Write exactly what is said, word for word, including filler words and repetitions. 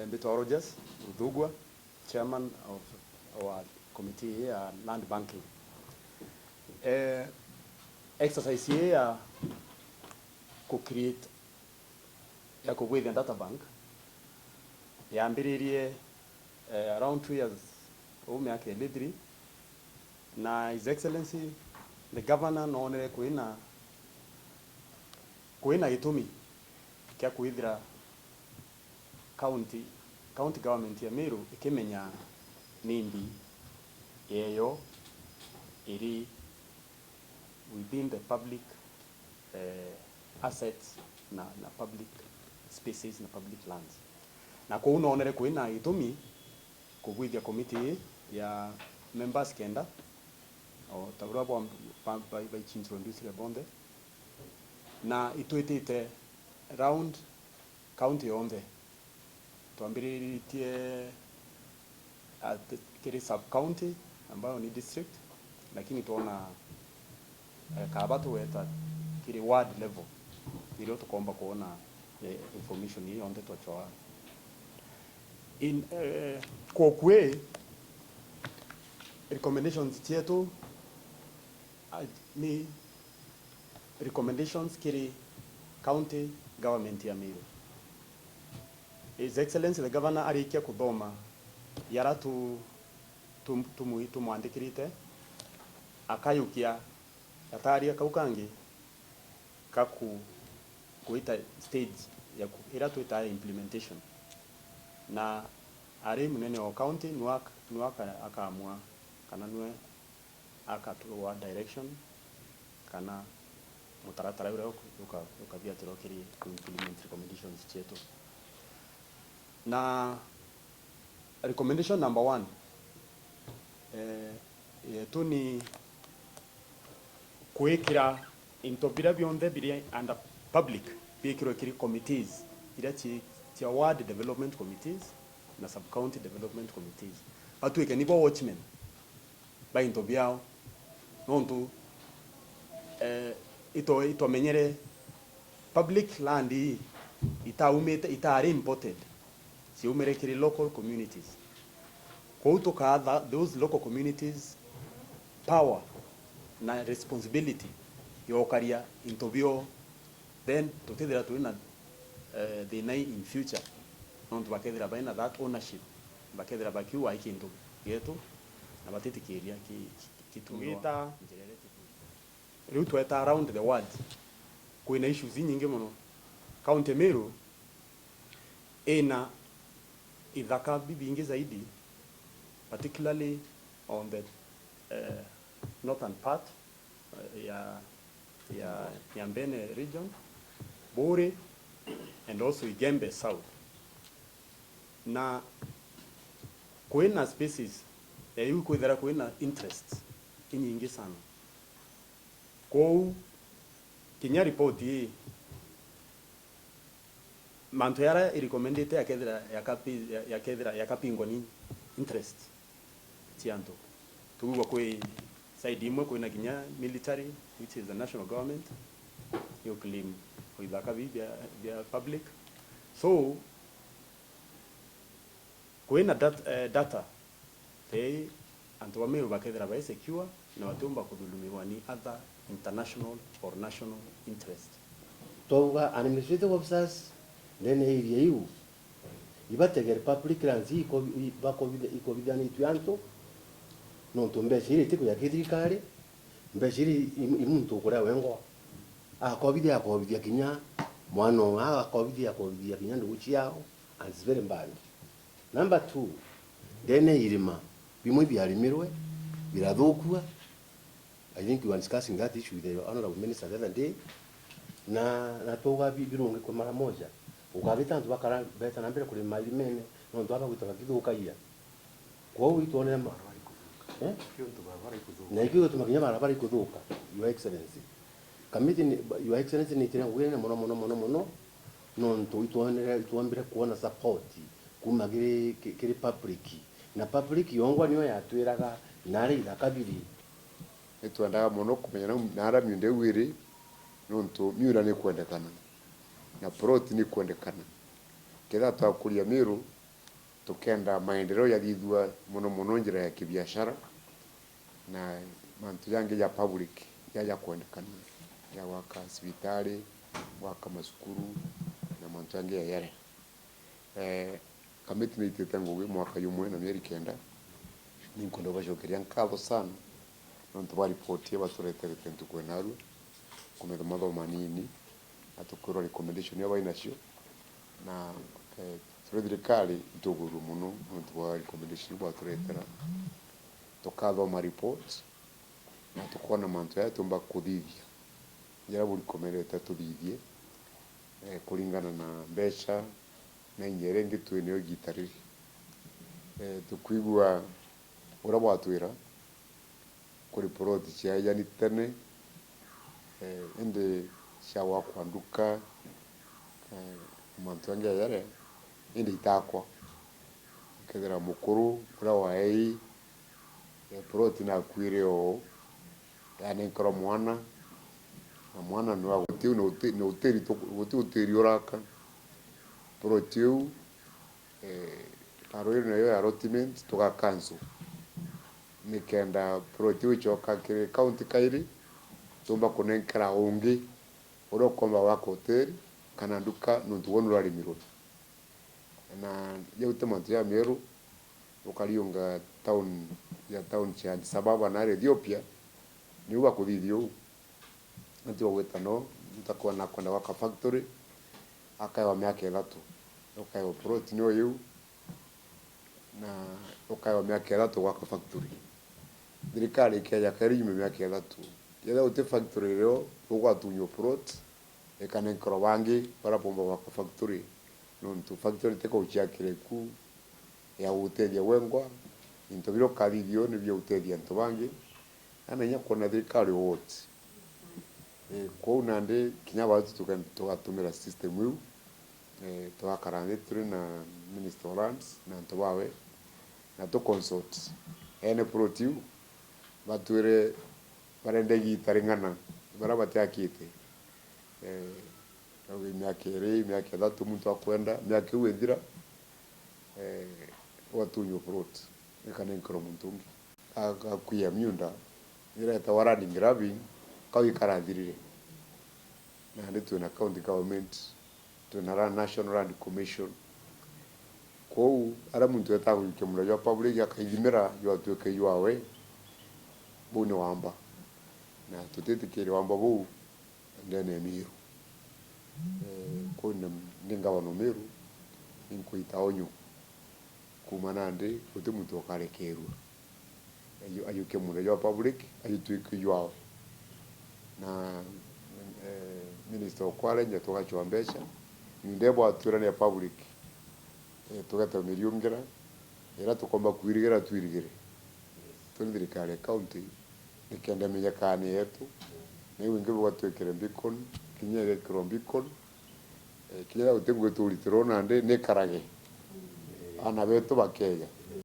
Mbitwa Rogers Muthugwa, chairman of our committee ya land banking. Eh, exercise hii ya ku create, ya kubwithia data bank yambiririe, eh, around two years, uu miaka iri thiru, na His Excellency the Governor noonere kwina, kwina gitumi kia kwithira county, county government ya Meru ikimenya nimbi yeyo iri within the public, eh, assets na, na public spaces na public lands. Na kuu noonere kwina gitumi kubwithia committee ya members kenda, o ta uria bwa, ba, ba, baicintroducire bonthe, na itwitite round county yonthe. Twambiritie at, kiri sub county ambayo ni district, lakini twona, eh, kaba tugweta kiri ward level, nirio tukomba kwona, eh, information ii yonthe twacwaa. In, eh, kwa ukui, recommendations cietu, ah, ni recommendations kiri county government ya Meru. His Excellency the Governor arikia kuthoma yara tu, tu, tumu-, tumwandikirite, akayukia gataria kau kangi ka ku-, gwita stage ya ku-, ira twitaga implementation. Na ari munene o county niwe ak-, niwe aka-, akaamua kana niwe akatugwa direction kana mutaratara uria uka-, uka-, ukathiatirwa kiri ku implement recommendations cietu. Na recommendation number one, eh, yetu ni kwikira into biria bionthe biri under public biikirwe kiri committees iria ci-, cia ward development committees na sub county development committees, batwike nibo watchmen ba into biao, nontu, eh, ito-, itomenyere public land ii itaumite, itaari imported, ciaumire kiri local communities. Kwou tukaatha those local communities power na responsibility ya ukaria into bio, then tutithira turi na, eh, thina in future, nontu bakethira baina that ownership, bakethira bakiuga i kintu gietu na batitikiria ki-, ki-, kitumirwa. Tugita njira iria tikuuga. Riu tweta around the world, kwina issues inyingi mono. County Meru ina ithaka bibingi zaidi, particularly on the, eh, northern part, eh, ya, ya, ya Mbene region, Buuri, and also Igembe South. Na kwina spaces ya iu kwithira kwina interest inyingi sana. Kwou, kinya report ii, mantu yara irecommendite yakethira yakapi-, ya-, yakethira yakapingwa ni interest cia antu. Tukwigua kwi side imwe kwina kinya military, which is the national government, you claim ithaka bi bia, bia public. So, kwina dat-, eh, data, eh, antu ba Meru bakethira bai secure na batiumba kuthulumirwa ni other international or national interest. Twauga administrative officers ndene ya area iu ibategere public lands ii iko-, i-, bakobitha-, ikobithanitue antu, nontu mbeca iria itikuja ki thirikari, mbeca iria i, i muntu ukuria wengwa. Akobithia, akobithia kinya mwana oo, akobithia, akobithia kinya ndugu ciao, and it's very bad. Number two, ndene ya irima, bimwe ibiarimirwe, birathukua. I think we were discussing that issue with the honorable minister the other day. Na, na twauga bi-, birungikwe mara moja. Ukagita antu bakara, beta na mbere kurima irimene, nontu aba gwita bakithukagia. Kwou itwonere ma-, eh? Na ikio gituma kinya barabara ikuthuka, Your Excellency. Kamiti ni, Your Excellency, ni itire ngugi nene mono, mono, mono, mono, nontu itwonere, itwombire kwona support kuma kiri, ki-, kiri public. Na public yongwa niyo yatwiraga nari ithaka biri. Nitwendaga mono kumenya nau, nara miunda iu iri, nontu miunda ni kwendekana, na plot ni kwendekana. Kethira twakuria Meru, Tukenda maendeleo jathithua mono mono njira ya kibiashara na mantu jangi ja public ja, ja kwendekana, ja gwaka cibitari, gwaka macukuru na mantu jangi ja yare. Eh, kamiti ni itite ngugi mwaka jumwe na mieri kenda. Ninkwenda kubacokeria nkatho sana nontu bwa ripoti iyo batureterete ntuku ya narua, kumetha matho manini, na tukwirwa recommendation iyo bainacio, na, eh, turi thirikari itugwirue mono nontu bwa recommendation iu bwaturetera. Tukathoma report na tukoona mantu jaria tuumba kuthithia, jaria burikomendete tuthithie, eh, kuringana na mbeca na inya iria ingi twi nayo igiita riri. Eh, tukwigua uria bwatwira kuri plot ciaejani tene, eh, indi cia gwakwa nduka, eh, na mantu jangi ja yare, indi itakwa. Ukethira mukuru uria waei, eh, plot nakuire oo, yanenkerwa mwana, na mwana ni wa gutiu na uti-, na utiri tu-, guti utiri uraka plot iu, eh, barua iu nayo ya allotment tuga cancel, nikenda plot iu icoka kiri county kairi, tuumba kunenkera ungi uria ukomba gwaka hoteli kana nduka, nontu gwe nurarimirwe. Na jau ti mantu ja Meru, ukariunga town ya town cia Addis Ababa na Ethiopia, niu bakuthithia uu. Antu bagwita no, muntu akwona akwenda gwaka factory, akaewa miaka ithatu. Ukaewa plot niyo iu, na ukaewa miaka ithatu gwaka factory. Thirikari ikeeja kairi yume miaka ithatu. Yethira guti factory rio, ugwatunywa plot, ikanenkerwa bangi baria boomba gwaka factory, nontu factory ti kauciakire ku ya gutethia wengwa, into biria ukathithia uu ni bia gutethia antu bangi, na inya kwona thirikari wote. Eh, kwou nandi kinya batu tuka-, tugatumira system iu, eh, tugakara nthi turi na Minister of Lands na antu bawe, na tu consult ene plot iu, batwire barenda igiita ring'ana baria batiakite. Eh, auge miaka iri, miaka ithatu muntu akwenda, miaka iu ithira, eh, ugatunywa plot, ikanenkerwa muntu ungi. Ga-, gakuya miunda, iria itawa land grabbing, kau ikarathirire. Nandi twina county government, twina ra-, National Land Commission. Kwou, aria muntu etaa gujukia munda jwa public akaithimira jwatuika jwawe, buu ni wamba. Na tutitikiria wamba buu ndene ya Meru. Eh, kwou ni, ndi ngavana o Meru, ninkwita onyo kuuma nandi, guti muntu ukarekerua. Aju-, ajukie munda jwa public, ajutwike jwawe. Na, eh, minister okwarenja tugacwa mbeca, miunda ibwatwirania public, eh, tugeta miriungira, iria tukomba kwirigira twirigire. Turi thirikari ya county, nikenda imenyekaa ni yetu, na iu ingi bugatwikire beacon, kinya igekirwa beacon, eh, kinya guti ngugi turitirwo nandi, nikarage. Aana betu bakeeja.